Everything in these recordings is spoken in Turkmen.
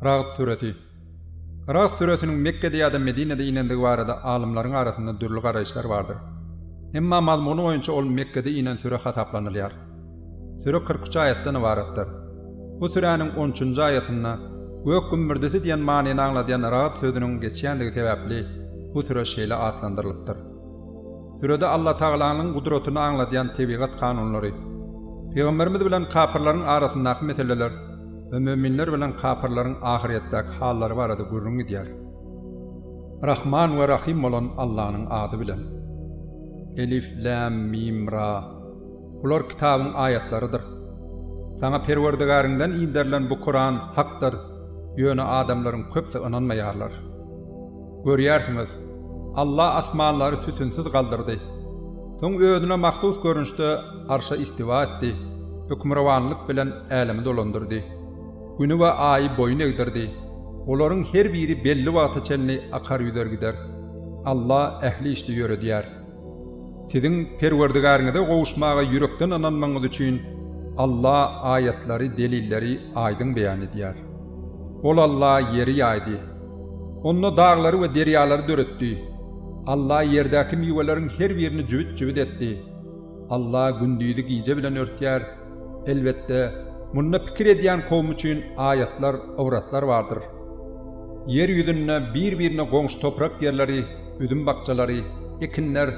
Ragd süresi. Ragd süresiniň Mekgede ýa-da Medinede inendigi barada alymlaryň arasynda dürli garaýyşlar bardyr. Emma mazmuny boýunça ol Mekgede inen süre hasaplanylýar. Süre 43 aýatdan ybaratdyr. Bu süräniň on üçünji aýatynda gök gümmürdisi diýen manyny aňladýan ragd sözüniň geçýändigi sebäpli bu süre şeýle atlandyrylypdyr. Sürede Allatagalanyň gudratyny aňladýan tebigat kanunlary, Pygamberimiz bilen kapyrlaryň arasyndaky meseleler we möminler bilen kapyrlaryň ahyrýetdäki hallary barada gürrüň gidýär. Rahman we Rahym bolan Allanyň ady bilen. Elif, Läm, Mim, Ra. Bular kitabyň aýatlarydyr. Saňa Perwerdigäriňden inderilen bu Kuran hakdyr, ýöne adamlaryň köpüsi ynanmaýarlar. Görýärsiňiz, Alla asmanlary sütünsiz galdyrdy. Soň özüne mahsus görnüşde arşa istiwa etdi, hökmürowanlyk bilen älemi dolandyrdy. Güni we Aýy boýun egdirdi. Olaryň her biri belli wagta çenli akar ýüzer gider. Alla ähli işi ýöredýär. Siziň Perwerdigäriňize gowuşmaga ýürekden ynanmagyňyz üçin Alla aýatlary, delilleri aýdyň beýan edýär. Ol Alla ýeri ýaýdy. Onda daglary we derýalary döretdi. Alla ýerdäki miweleriň her birini jübüt-jübüt etdi. Alla gündizi gije bilen örtýär. Elbetde, munda pikir edýän kowum üçin aýatlar, ybratlar bardyr. Ýer ýüzünde bir-birine goňşy toprak ýerleri, üzüm bakjalary, ekinler,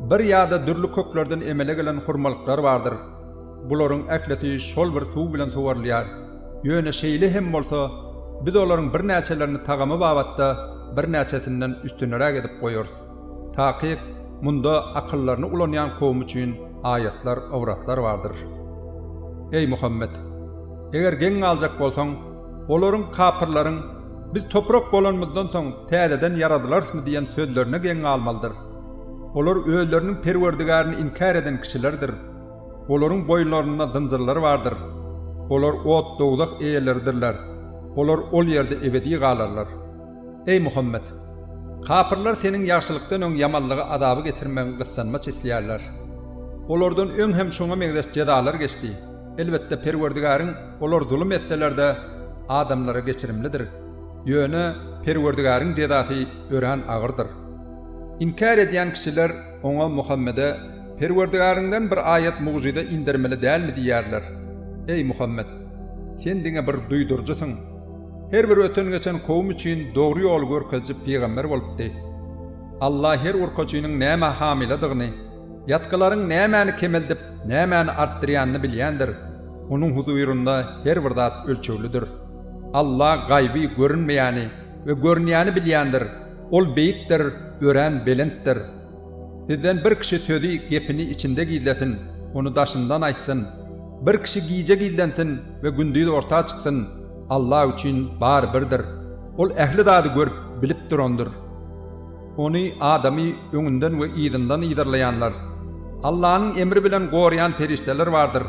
bir ýa-da dürli köklerden emele gelen hurmalyklar bardyr. Bularyň ählisi şol bir suw bilen suwarylýar. Ýöne şeýle hem bolsa, biz olaryň birnäçelerini tagamy babatda birnäçesinden üstünräk edip goýarys. Takyk, munda akyllaryny ulanýan kowum üçin aýatlar, ybratlar bardyr. Eý, Muhammet! Eger geň galjak bolsaň, olaryň, kapyrlaryň, Biz toprak bolanymyzdan soň täzeden ýaradylarysmy diýen sözlerine geň galmalydyr. Olar özleriniň Perwerdigärini inkär eden kişilerdir. Olaryň boýunlarynda zynjyrlar bardyr. Olar ot, dowzah eýeleridirler. Olar ol ýerde ebedi galarlar. Eý, Muhammet! Kapyrlar seniň ýagşylykdan öň ýamanlygy azaby getirmegiňi gyssanmaç isleýärler. Olardan öň hem şoňa meňzeş jezalar geçdi. Elbetde, Perwerdigäriň olar zulum etseler-de, adamlara geçirimlidir. Ýöne Perwerdigäriň jezasy örän agyrdyr. Inkär edýän kişiler oňa, Muhammede, Perwerdigäriňden bir aýat mugjyza indermeli dälmi diýýärler. Eý, Muhammet! Sen diňe bir duýduryjysyň. Her bir öten-geçen kowum üçin dogry ýoly görkeziji pygamber bolupdy. Alla her urkaçynyň nämä hamyladygyny, ýatgylaryň nämäni kemeldip, nämäni artdyrýanyny bilýändir. Onuň huzurynda her bir zat ölçeglidir. Alla gaýby, görünmeýäni, we görünýäni bilýändir. Ol beýikdir, örän belentdir. Sizden bir kişi sözi, gepini içinde gizlesin, ony daşyndan aýtsyn. Bir kişi gije gizlensin we gündiz orta çyksyn, Alla üçin bary birdir. Ol ähli zady görüp, bilip durandyr. Ony, adamy, öňünden we yzyndan yzarlaýanlar, Allanyň emri bilen goraýan perişdeler bardyr.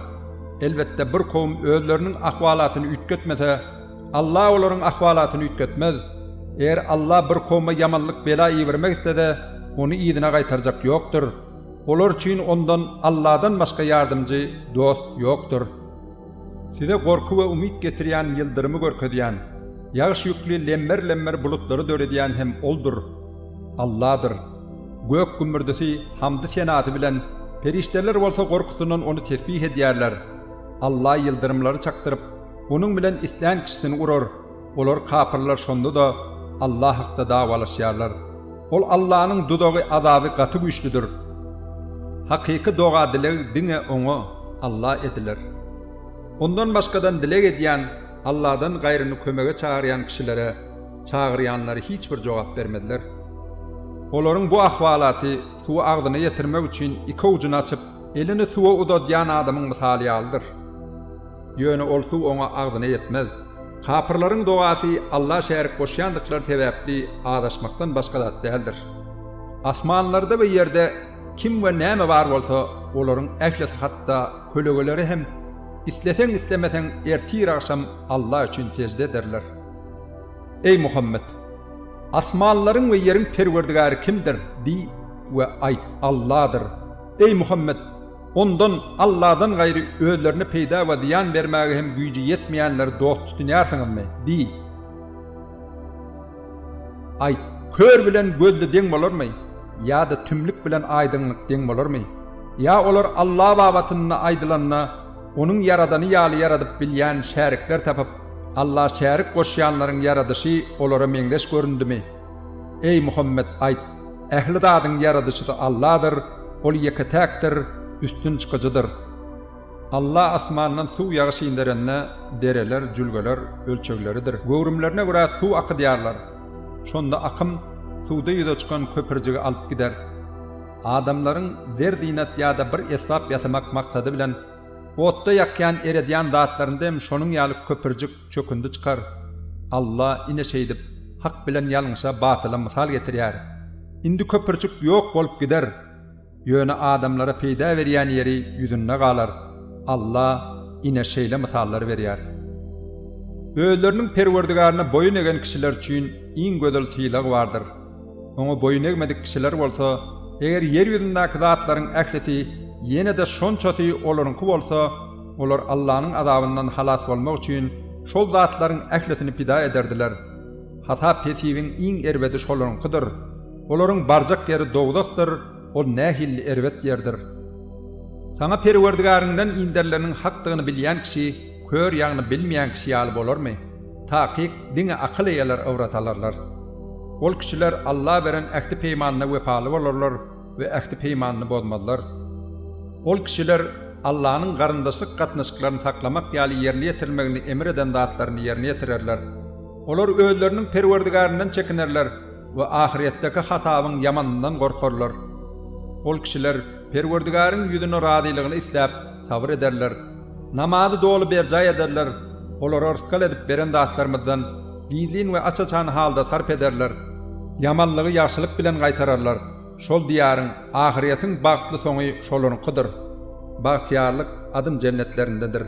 Elbetde, bir kowum özleriniň ahwalatyny üýtgetmese, Alla olaryň ahwalatyny üýtgetmez. Eger Alla bir kowuma ýamanlyk bela ibermek islese, ony yzyna gaýtarjak ýokdur. Olar üçin ondan, Alladan, başga ýardamçy, dost, ýokdur. Size gorky we umyt getirýän ýyldyrymy görkezýän, ýagyş ýükli lemmer-lemmer bulutlary döredýän hem Oldur, Alladyr. Gök gümmürdisi hamdy-senasy bilen, perişdeler bolsa gorkusyndan Ony tesbih edýärler. Alla ýyldyrymlary çakdyryp, Onuň bilen islän kişisini urar, olar kapyrlar şonda-da Allah hakda dawalaşýarlar. Ol Allanyň duzagy azaby gaty güýçlüdir. Hakyky doga-dileg diňe Oňa, Alla ediler. Ondan başgadan dileg edýän, Alladan gaýryny kömege çagyrýan kişilere çagyrýanlary hiç bir jogap bermezler. Olaryň bu ahwalaty suwy agzyna ýetirmek üçin iki owjuny açyp, elini suwa uzadýan adamyň mysaly ýalydyr. Ýöne ol suw oňa agzyna ýetmez. Kapyrlaryň dogasy Alla şärik goşýandyklary sebäpli azaşmakdan başga zat däldir. Asmanlarda we ýerde kim we näme bar bolsa, olaryň ählisi hatda kölegeleri hem isleseň-islemeseň ertir-agşam Alla üçin sežde ederler. Eý Muhammet! Asmanlaryň we ýeriň Perwerdigäri kimdir? diý we aýt, Alladyr. Eý Muhammet! Ondan, Alladan gaýry özlerine peýda we zyýan bermäge hem güýji ýetmeýänleri dost tutunýarsyňyzmy? Diý. Aýt, kör bilen gözli deň bolarmy? Ýa-da tümlük bilen aýdyňlyk deň bolarmy? Ýa olar Alla babatynda aýdylanda, Onuň ýaradany ýaly ýaradyp bilýän şärikler tapyp, Alla şärik goşýanlaryň ýaradyşy olara meňzeş göründimi? Eý, Muhammet, aýt, Ähli zadyň ýaradyjysy Alladyr, Ol ýeke-täkdir, üstün çykyjydyr. Alla asmandan suw ýagyş inderende, dereler, jülgeler ölçegleridir. Göwrümlerine görä suw akydýarlar. Şonda akym suwda ýüze çykan köpürjigi alyp gider. Adamlaryň zer-zynat ýa-da bir esbap ýasamak maksady bilen otda ýakýan, eredýän zatlarynda hem şonuň ýaly köpürjik, çökündi çykar. Alla, ine şeýdip, hak bilen ýalňyşa, batyla mysal getirýär. Indi köpürjik ýok bolup gider. Ýöne adamlara peýda berýän ýeri ýüzünde galar. Alla, ine, şeýle mysallar berýär. Özleriniň Perwerdigärine boýun egen kişiler üçin iň gözel sylag bardyr. Oňa boýun egmedik kişiler bolsa, eger ýer ýüzündäki zatlaryň ählisi, ýene-de şonçasy olaryňky bolsa, olar Allanyň azabyndan halas bolmak üçin şol zatlaryň ählisini pida ederdiler. Hasap-hesibiň iň erbedi şolaryňkydyr. Olaryň barjak ýeri dowzahdyr, ol nähilli erbet ýerdir. Saňa Perwerdigäriňden inderileniň hakdygyny bilýän kişi kör ýagny bilmeýän kişi ýaly bolarmy? Takyk diňe akyl eýeler ybrat alarlar. Ol kişiler Alla beren ähdi-peýmanyna wepaly bolarlar we ähdi-peýmanyny bozmazlar. Ol kişiler Allanyň garyndaşlyk gatnaşyklaryny saklamak ýaly ýerine ýetirilmegini emr eden zatlaryny ýerine ýetirerler. Olar özleriniň Perwerdigärinden çekinerler we ahyrýetdeki hasabyň ýamanyndan gorkarlar. Ol kişiler Perwerdigäriň ýüzüne razylygyny isläp, sabyr ederler. Namazy doly berjaý ederler, olara rysgal edip beren zatlarymyzdan gizlin we aç-açan halda sarp ederler. Ýamanlygy ýagşylyk bilen gaýtararlar. Şol diýaryň, ahyrýetiň bagtly soňy şolaryňkydyr. Bagtyýarlyk Adn jennetlerindedir.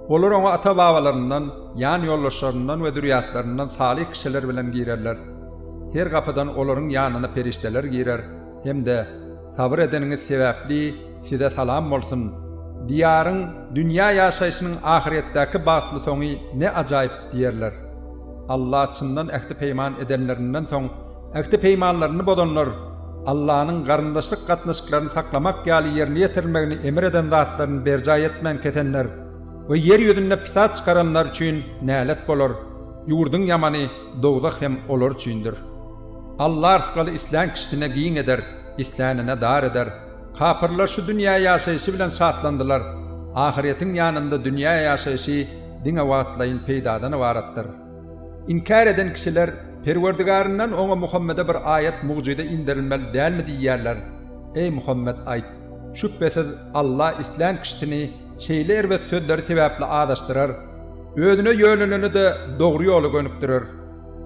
Olar oňa ata-babalaryndan, ýan ýoldaşlaryndan we zürýatlaryndan salyh kişiler bilen girerler. Her gapydan olaryň ýanyna perişdeler girer hem-de, Sabyr edeniňiz sebäpli size salam bolsun! Diýaryň, dünýä ýaşaýşynyň ahyrýetdäki bagtly soňy ne ajaýyp! diýerler. Alla çyndan ähdi-peýman edenlerinden soň ähdi-peýmanlaryny bozanlar, Allanyň garyndaşlyk gatnaşyklaryny saklamak ýaly ýerine ýetirilmegini emir eden zatlaryny berjaý etmän kesenler we ýer ýüzünde pisat çykaranlar üçin nälet bolar, ýurduň ýamany dowzah hem olar üçindir. Alla rysgaly islän kişisine giň eder, islänine dar eder. Kapyrlar şu dünýä ýaşaýşy bilen şatlandylar. Ahyretiň ýanynda dünýä ýaşaýşy diňe wagtlaýyn peýdadan ybaratdyr. Inkär eden kişiler, Perwerdigärinden oňa Muhammede bir aýat mugjyza inderilmeli dälmi diýýärler. Eý Muhammet aýt! Şübhesiz Alla islän kişisini şeýle erbet sözleri sebäpli azaşdyrar. Özüne ýöneleni-de dogry ýola gönükdirer.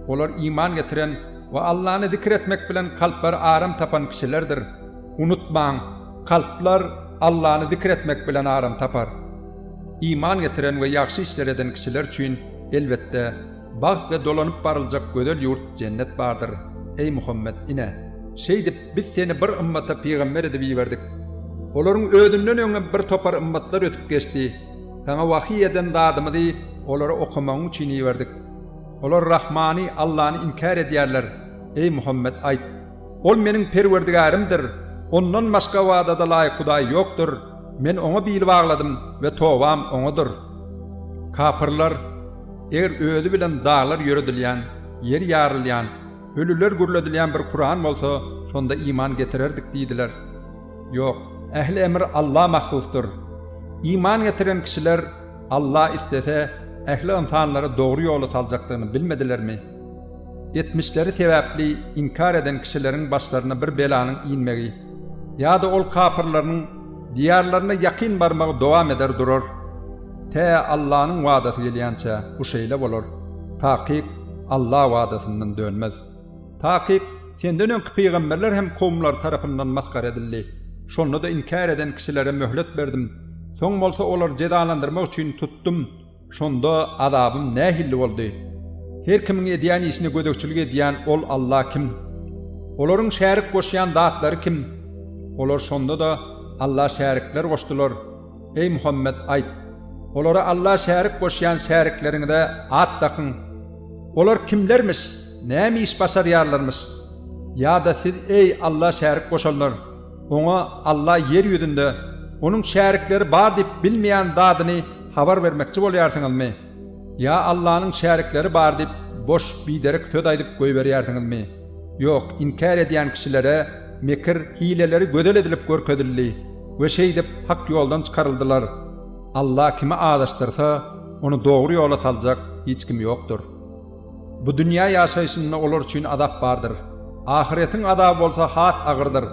Olar iman getiren we Allany zikr etmek bilen kalplary aram tapan kişilerdir. Unutmaň, kalplar Allany zikr etmek bilen aram tapar. Iman getiren we ýagşy işler eden kişiler üçin, elbetde, bagt we dolanyp baryljak gözel ýurt jennet bardyr. Eý, Muhammet, ine, şeýdip, biz seni bir ymmata pygamber edip iberdik. Olaryň özünden öňem bir topar ymmatlar ötüp geçdi. Saňa wahyý eden zadymyzy olara okamagyň üçin iberdik. Olar Rahmany, Allany inkär edýärler. Eý, Muhammet, aýt! Ol meniň Perwerdigärimdir, Ondan başga ybadada laýyk Hudaý ýokdur, men Oňa bil bagladym we tobam Oňadyr. Kapyrlar, Eger özi bilen daglar ýöredilýän, ýer ýarylýan, ölüler gürledilýän bir Kuran bolsa, şonda iman getirerdik diýdiler. Ýok, ähli emr Alla mahsusdyr. Iman getiren kişiler Alla islese, ähli ynsanlary dogry ýola saljakdygyny bilmedilermi? Etmişleri sebäpli inkär eden kişileriň başlaryna bir belanyň inmegi ýa-da ol kapyrlarynyň diýarlaryna ýakyn barmagy dowam eder durar. Tä Allanyň wadasy gelýänçä bu şeýle bolar. Takyk Alla wadasyndan dönmez. Takyk senden öňki pygamberler hem kowumlary tarapyndan masgara edildi. Şonda-da inkär eden kişilere möhlet berdim. Soň bolsa olary jezalandyrmak üçin tutdum. Şonda azabym nähilli boldy? Her kimiň edýän işine gözegçilik edýän ol Alla kim? Olaryň şärik goşýan zatlary kim? Olar şonda-da Alla şärikler goşdular. Eý Muhammet, aýt! Olara Alla şärik goşýan şärikleriňize at dakyň. Olar kimlermiş? Näme iş başarýarlarmyş? Ýa-da siz eý Alla şärik goşanlar, Oňa, Alla ýer ýüzünde Onuň şärikleri bar diýip bilmeýän zadyny habar bermekçi bolýarsyňyzmy? Ýa Allanyň şärikleri bar diýip boş, biderek söz aýdyp goýberýärsiňizmi? Ýok, inkär edýän kişilere mekir, hileleri gözel edilip görkezildi we şeýdip hak ýoldan çykaryldylar. Alla kimi azaşdyrsa, ony dogry ýola saljak hiç kim ýokdur. Bu dünýä ýaşaýşynda olar üçin azap bardyr. Ahyretiň azaby bolsa has agyrdyr.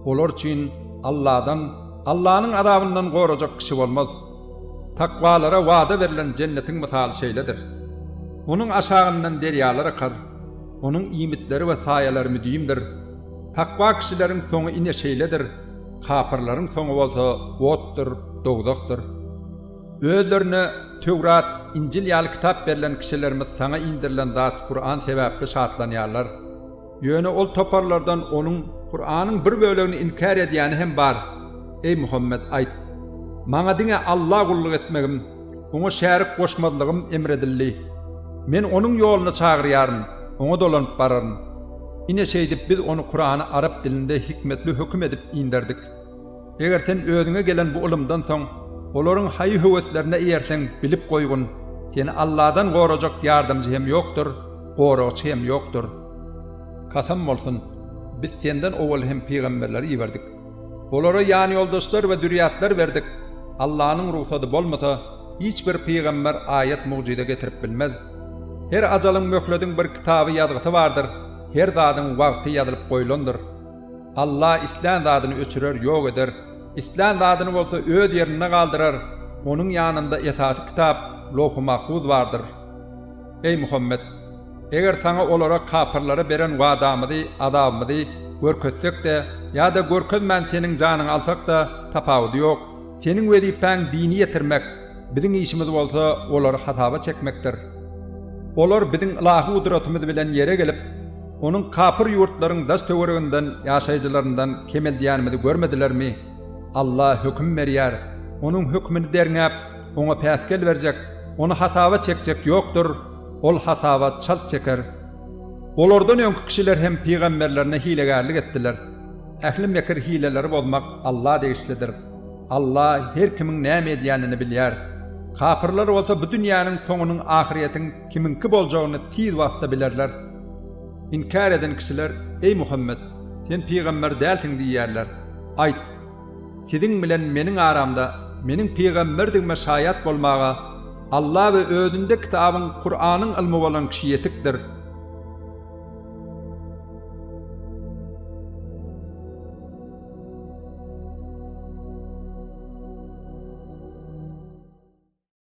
Olar üçin Alladan, Allanyň azabyndan gorajak kişi bolmaz. Takwalara wada berlen jennetiň mysaly şeýledir. Onuň aşagyndan derýalar akar. Onuň iýmitleri we saýalary müdimdir. Takwa kişileriň soňy ine şeýledir, kapyrlaryň soňy bolsa otdur, dowzahdyr. Özlerine Töwrat, Injil ýaly kitap berlen kişilerimiz saňa inderilen zat Kuran sebäpli şatlanýarlar. Ýöne ol toparlardan onuň, Kuranyň, bir bölegini inkär edýäni hem bar. Eý Muhammet, aýt, Maňa diňe Alla gulluk etmegim, Oňa şärik goşmazlygym emredildi. Men Onuň ýoluna çagyrýaryn, Oňa dolanyp bararyn. Ine şeýdip biz ony Kurany arap dilinde hikmetli höküm edip inderdik. Eger sen özüňe gelen bu ylymdan soň, olaryň haýy-höweslerine eýerseň, bilip goýgun, seni Alladan gorajak ýardamçy hem ýokdur, goragçy hem ýokdur. Kasam bolsun, biz senden owal hem pygamberleri iberdik. Olara ýanýoldaşlar we zürýatlar berdik. Allanyň rugsady bolmasa, hiç bir pygamber aýat-mugjyza getirip bilmez. Her ajalyň möhlediň bir kitaby ýazgysy bardyr, her zadyň wagty ýazylyp goýlandyr. Alla islän zadyny öçürer, ýok eder, islän zadyny bolsa öz ýerinde galdyrar, Onuň ýanynda esasy kitap, Lowhy-Mahfuz bardyr. Eý, Muhammet! Eger saňa olara, kapyrlara, beren wadamyzy, azabymyzy, görkezsek-de, ýa-da görkezmän seniň janyňy alsak-da, tapawudy ýok. Seniň wezipäň dini ýetirmek, biziň işimiz bolsa olary hasaba çekmekdir. Olar biziň ylahy gudratymyz bilen ýere gelip, Onuň kapyr ýurtlaryň daş-töwereginden ýaşaýjylaryndan kemeldýänimizi görmedilermi? Alla höküm berýär. Onuň hökmüni derňäp, Oňa päsgel berjek, Ony hasaba çekjek ýokdur, Ol hasaba çalt çeker. Olardan öňki kişiler hem pygamberlerine hilegärlik etdiler. Ähli mekir-hileleri bozmak Alla degişlidir. Alla her kimiň näme edýänini bilýär. Kapyrlar bolsa bu dünýäniň soňunyň ahyrýetiň kimiňki boljagyny tiz wagtda bilerler. Inkär eden kişiler, Eý Muhammet! Sen pygamber dälsiň diýýärler. Aýt, Siziň bilen meniň aramda meniň pygamberdigime şaýat bolmaga Alla we özünde kitabyň, Kuranyň, ylmy bolan kişi ýetikdir.